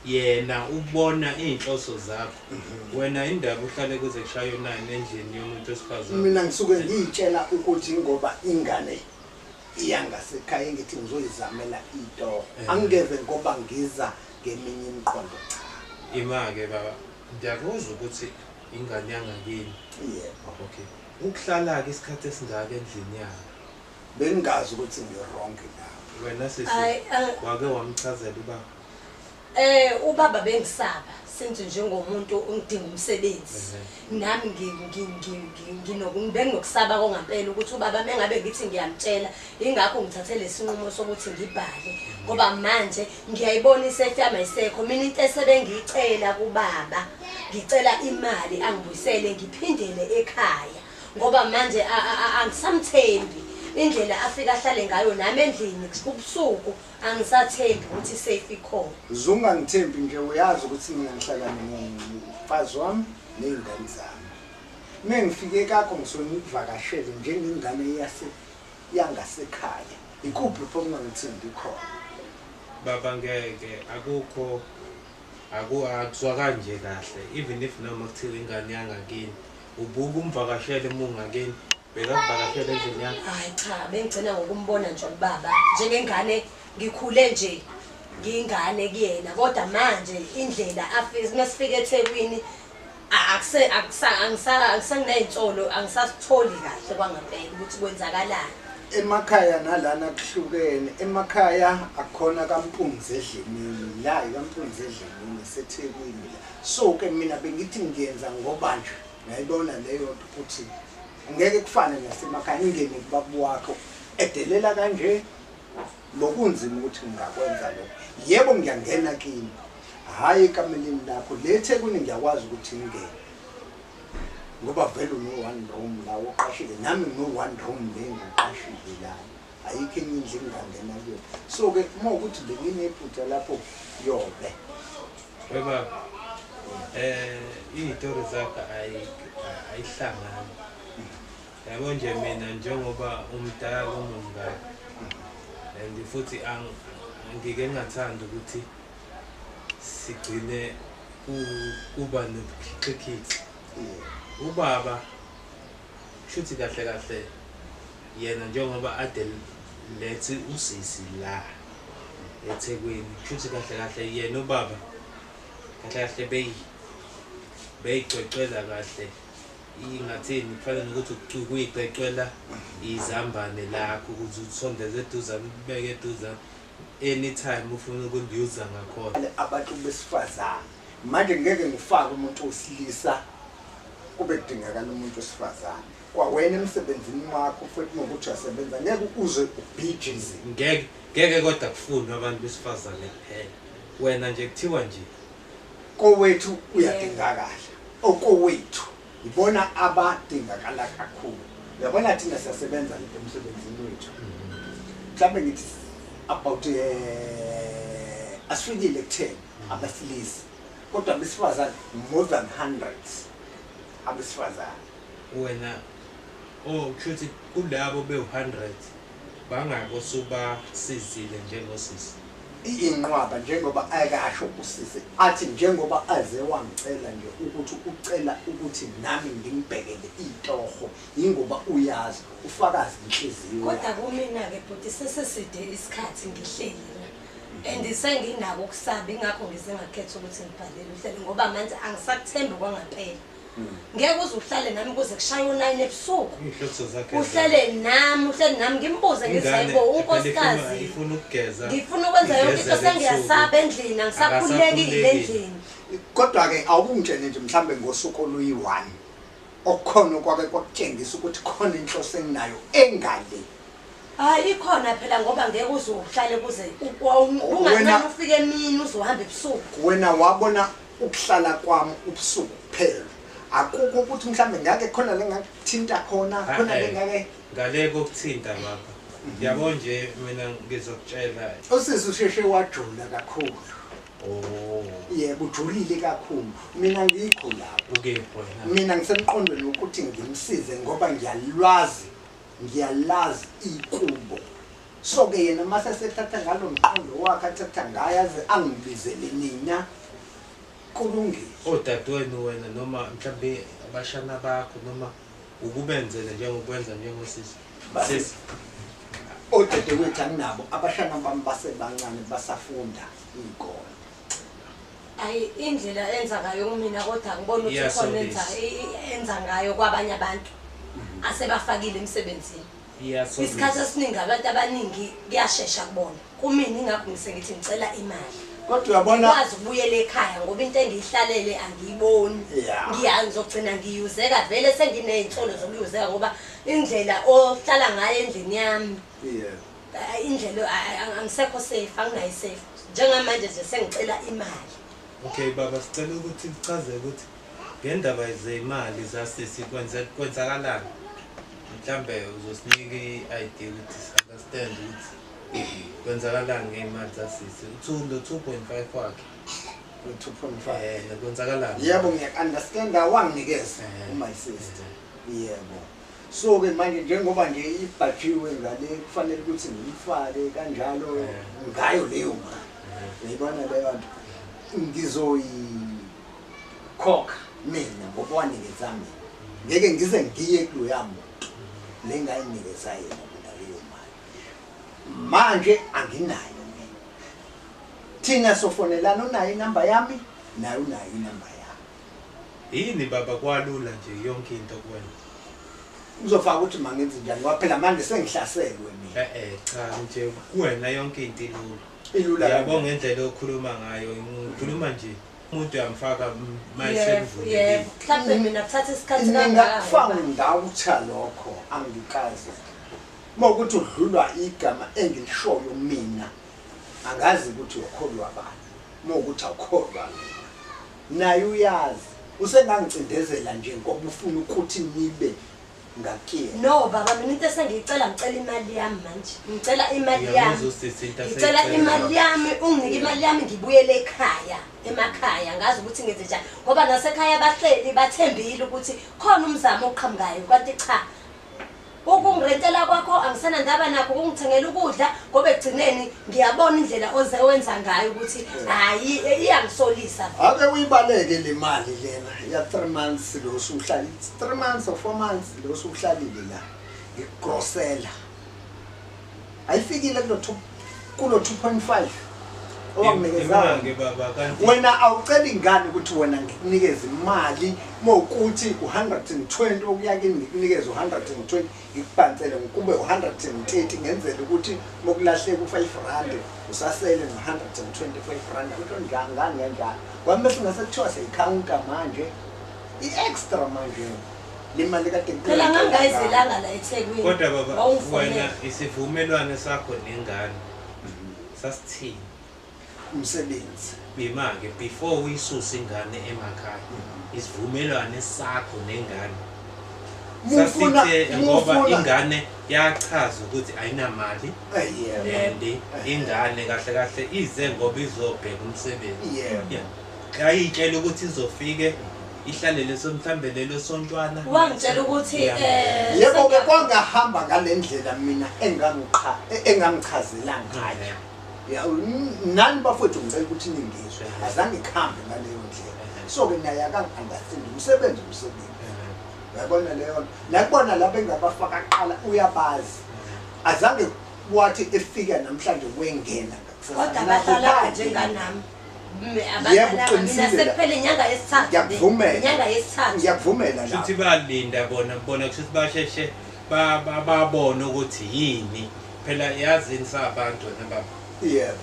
Yena ubona iy'nhloso zakho. Wena indaba uhlale kuze kushaye u-9 endlini yomuntu wesifazane. Mina ngisuke ngiyitshela ukuthi ngoba ingane iyangasekhaya ngithi ngizoyizamela itoho. Angikeve ngoba ngiza ngeminye imiqondo, cha. Ima-ke baba, ngiyakuzwa ukuthi ingane yangakini. Yebo. Okay. Ukuhlala-ke isikhathi esingaka endlini yayo. Bengingazi ukuthi ngi-wrong lapho. Wena sisi Hhayi, wake wamchazela ubaba? Ubaba bengisaba since njengomuntu ngidinga umsebenzi. Nami benginokusaba kongampela ukuthi ubaba mengabe ngithi ngiyamtshela, ingakho ngithathe lesinqumo sokuthi ngibhale, ngoba manje ngiyayibona isefi yami ayisekho. Mina into esebengiyicela kubaba, ngicela imali angibuyisele ngiphindele ekhaya, ngoba manje angisamthembi indlela afika ahlale ngayo nami endlini ubusuku, angisathembi ukuthi safe ikhona. Zungangithembi nje, uyazi ukuthi mina ngihlala nomfazi wami ney'ngane zami. Uma ngifike kakho ngisuke ngikuvakashele njengengane yangasekhaya. Ikuphi lapho ungangithembi khona? Baba, ngeke, akukho, akuzwakali nje kahle. Even if noma kuthiwa ingane yangakini, ubuke umvakashele uma ungakini, bekakuvakashela endlini yakho? Hayi cha, bengigcina ngokumbona nje ubaba njengengane, ngikhule nje ngiyingane kuyena, kodwa manje indlela masifika eThekwini angisanginey'nsolo, angisasitholi kahle kwangampela ukuthi kwenzakalani. Emakhaya nalana kuhlukene. Emakhaya akukhona kaMpunzi edlemini, la ikaMpunzi edlemini seThekwini la. So-ke mina bengithi ngiyenza ngoba nje ngiyayibona leyo nto ukuthi ngeke kufane nasemakhaya, ngingene kubaba wakho edelela kanje, lokunzima ukuthi ngingakwenza lokho. Yebo, ngiyangena kini, hhayi ekameleni lakho. Le eThekwini ngiyakwazi ukuthi ngingene ngoba vele uno-one room la uqashile, nami ngino-one room le ngiqashile la, ayikho enye indlu engingangena kuyona. So-ke uma ukuthi benginephutha lapho yobe. Baba, iy'tori zakho ayihlangani. Yabo nje mina njengoba umdala umungaka, and futhi ngike ngingathandi ukuthi sigcine kuba nobukhixikhithi. Ubaba kushuthi kahle kahle yena njengoba ade lethi usisi la eThekwini, kushuthi kahle kahle yena ubaba kahle kahle beyicwecwela kahle, ingathini, kufana nokuthi kuyicwecwela izambane lakho ukuze usondeze eduzane, ubeke eduzane anytime ufuna ukuliyuza ngakhona. Abantu besifazane manje ngeke ngifake umuntu wesilisa kube kudingakala umuntu wesifazane. Kwawena emsebenzini wakho futhi ngokuthi uyasebenza ngeke uze ubhijize. Ngeke, ngeke, kodwa kufunwe abantu besifazane kuphela. Wena nje kuthiwa nje kowethu uyadingakala, okowethu ibona abadingakala kakhulu. Uyabona thina siyasebenza lapha emsebenzini wethu, mhlawumbe ngithi about asifikile ku-10 abesilisa, kodwa abesifazane more than hundreds abesifazane. Wena, oh, kushuthi kulabo bewu-100 bangako subasizile njengosisi? Inqwaba, njengoba akasho usisi athi njengoba aze wangicela nje ukuthi ucela ukuthi nami ngimbhekele itoho, yingoba uyazi ufakazi inhliziyo Kodwa yakhe. Kumina-ke bhuti seseside isikhathi ngihleli la and senginako ukusaba, ingakho ngize ngakhetha ukuthi ngibhalele uhlelo, ngoba manje angisakuthembi kwangampela. Ngeke uze uhlale nami kuze kushaye u-9 ebusuku. Iy'nhloso zakhe Uhlele nami, uhlele nami, ngimbuze ngithi Ingane hayibo phela unkosikazi, ifuna ukugeza, ngifuna ukwenza yonke into, igezele sengiyasaba ebusuku. endlini, angisakhululekile Akasakhululekile. endlini. Kodwa-ke awukungitshele nje mhlambe ngosuku oluyi-1 okukhona okwake kwakutshengisa ukuthi khona inhloso enginayo engale. Hayi, ikhona phela, ngoba ngeke uze uhlale kuze ungancane ufike emini uzohamba ebusuku. Wena wabona ukuhlala kwami ubusuku kuphela, akukho ukuthi mhlambe ngake khona la ngakuthinta khona, khona le ngake Ngale kokuthinta baba, yabo nje mina ngizokutshela. Usisi usheshe wajula kakhulu. Oh. Yebo, ujulile kakhulu. Mina ngikho lapho. Ukephi wena? Mina ngisemqondweni wokuthi ngimsize ngoba ngiyalwazi, ngiyalazi ikubo. So-ke yena mase sethatha ngalo mqondo wakhe athatha ngayo aze angibizele nina, kulungile. Odadewenu wena noma mhlawumbe abashana bakho noma ukubenzele njengokwenza njengosisi. Sisi. Odadewethu anginabo, abashana bami basebancane basafunda iy'kole. Ayi, indlela enza ngayo kumina kodwa ngibona ukuthi khona enza ngayo kwabanye abantu asebafakile emsebenzini. Isikhathi esiningi abantu abaningi kuyashesha kubona. Kumina ingakho ngisengithi ngicela imali. Kodwa uyabona ngikwazi ukubuyela ekhaya ngoba into engiyihlalele angiyiboni. Ngiyangizogcina ngiyuzeka vele senginey'nsolo zokuyuzeka ngoba indlela ohlala ngayo endlini yami. Indlela angisekho safe, anginayo safe. Njengamanje nje sengicela imali. Okay baba, sicela ukuthi uchaze ukuthi ngendaba zeyimali zasisi kwenzakalani. Mhlambe uzosinika i-idea ukuthi understand ukuthi kwenzakalani ngeyimali zasisi. Uthi lo 2.5 wakhe. 2.5. Kwenzakalani? Yebo, ngiya-understand, wanginikeza my sister. Yebo. So-ke manje njengoba nje ibhajiwe ngale kufanele ukuthi ngiyifake kanjalo ngayo leyo mali. Uyayibona leyo nto? Ngizoyikhokha mina ngoba wanikeza mina. Ngeke ngize ngiye kuloya muntu le ngayinikeza yena mina leyo mali. Manje anginayo mina. Thina sofonelana, unayo inamba yami, naye unayo inamba yami. Yini baba kwalula nje yonke into kuwena? Uzofaka ukuthi mangenze njani ngoba phela manje sengihlaselwe mina. Cha nje kuwena yonke into ilula. Ilula. Yabo ngendlela okhuluma ngayo, ngikhuluma nje umuntu uyamfaka mayisekuvulekile. Yebo, mhlawumbe mina kuthatha isikhathi kangaka. Ngingakufaka ngawutha lokho angikaze. Uma ukuthi udlulwa igama engilishoyo mina, angazi ukuthi uyokholwa bani. Uma ukuthi awukholwa mina. Naye uyazi. Usengangicindezela nje ngoba ufuna ukuthi nibe ngakuyena. No baba, mina into esengiyicela ngicela imali yami manje. Ngicela imali yami. Ngicela imali yami, unginike imali yami ngibuyele ekhaya, emakhaya ngazi ukuthi ngenze njani. Ngoba nasekhaya bahleli bathembile ukuthi khona umzamo oqhamukayo kanti cha. Ukungirentela kwakho angisenandaba nakho, ukungithengela ukudla ngoba ekugcineni ngiyabona indlela oze wenza ngayo ukuthi hayi iyangisolisa. Ake uyibaleke le mali lena ya 3 months lo usuhlala, 3 months or 4 months lo usuhlalile la. Ngikugrosela. Ayifikile kulo 2.5 owanginikeza. Wena awucela ingane ukuthi wena ngikunikeze imali mawukuthi 120 okuya kimi ngikunikeze 120 ngikubhansele ngikube 130 ngenzele ukuthi mokulahleka u5 rand usasele no125 rand. Ukuthi njani ngani kanjani kwami bese ngasekuthiwa seyicounter manje i-extra manje le mali kade phela ngangayizelanga la eThekwini. Kodwa baba wena isivumelwano sakho nengane sasithini? Umsebenzi bima-ke before uyisuse ingane emakhaya, isivumelwano sakho nengane sasithe ngoba ingane yachaza ukuthi ayinamali and ingane kahle kahle ize ngoba izobheka umsebenzi. Ayitshela ukuthi izofike ihlale leso mhlambe lelo sontwana. Wangitshela ukuthi yebo-ke kwangahamba ngale ndlela mina engangichazela ngayo. Ya nani bafowethu ngicela ukuthi ningizwe, azange ikhambe ngaleyo ndlela. So-ke naye akangi-understand umsebenzi. Uyabona leyo nto? Nakubona laba engabafaka kuqala uyabazi. Azange wathi efika namhlanje wengena ngakusasa. Kodwa abahlalanga njenganami. Yebo, uqinisile. Mina sekuphele inyanga yesithathu. Ngiyakuvumela. Inyanga yesithathu. Ngiyakuvumela lapho. Futhi balinda bona kushuthi basheshe babone ukuthi yini. Phela yazini sabantu wena baba. Yebo.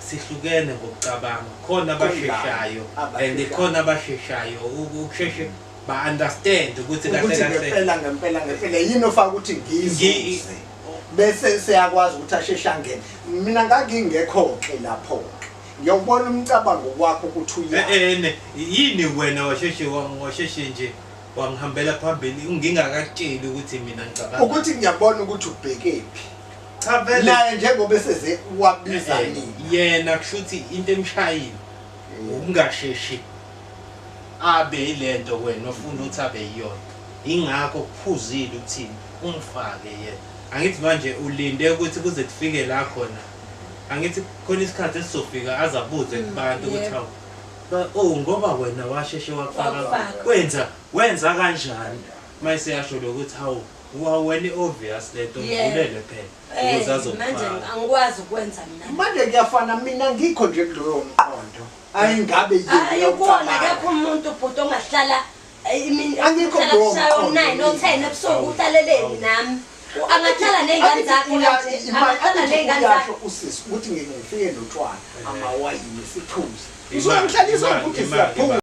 Sihlukene ngokucabanga. Khona abasheshayo and khona abasheshayo ukusheshe ba understand ukuthi kahle kahle ngempela ngempela ngempela yini ofaka ukuthi ngiyizuze. Bese siyakwazi ukuthi asheshe angene. Mina ngangingekho ke lapho. Ngiyobona umcabango wakho ukuthi uya. Yini wena washeshe nje wangihambela phambili ngingakatsheli ukuthi mina ngicabanga ukuthi ngiyabona ukuthi ubhekephi. Cha vele naye njengoba eseze wabiza nina. Yena kushuthi into emshayile ukungasheshi abe ilento wena ofuna ukuthi abe yiyona. Ingakho kuphuzile ukuthini Umfake yena. Angithi manje ulinde ukuthi kuze kufike la khona. Angithi khona isikhathi esizofika azabuze kubantu ukuthi hawu, oh ngoba wena washeshe wakufaka, wenza kanjani? Mayise yasho lokuthi hawu, wena obvious lento ngivulele phela ukuze azofaka. Manje angikwazi ukwenza mina. Manje kuyafana mina ngikho nje kuloyo mqondo. Ayingabe yini ayikona akekho umuntu bhuti ongahlala imini angikho kulowo mqondo. 9 or 10 ebusuku uhlaleleni nami. Angahlala nezingane zakhe kanje, angahlala nezingane zakhe. Usisi ukuthi ngifike notshwala amawayini siphuze. Uzongihlaliswa ukuthi siyaphuma.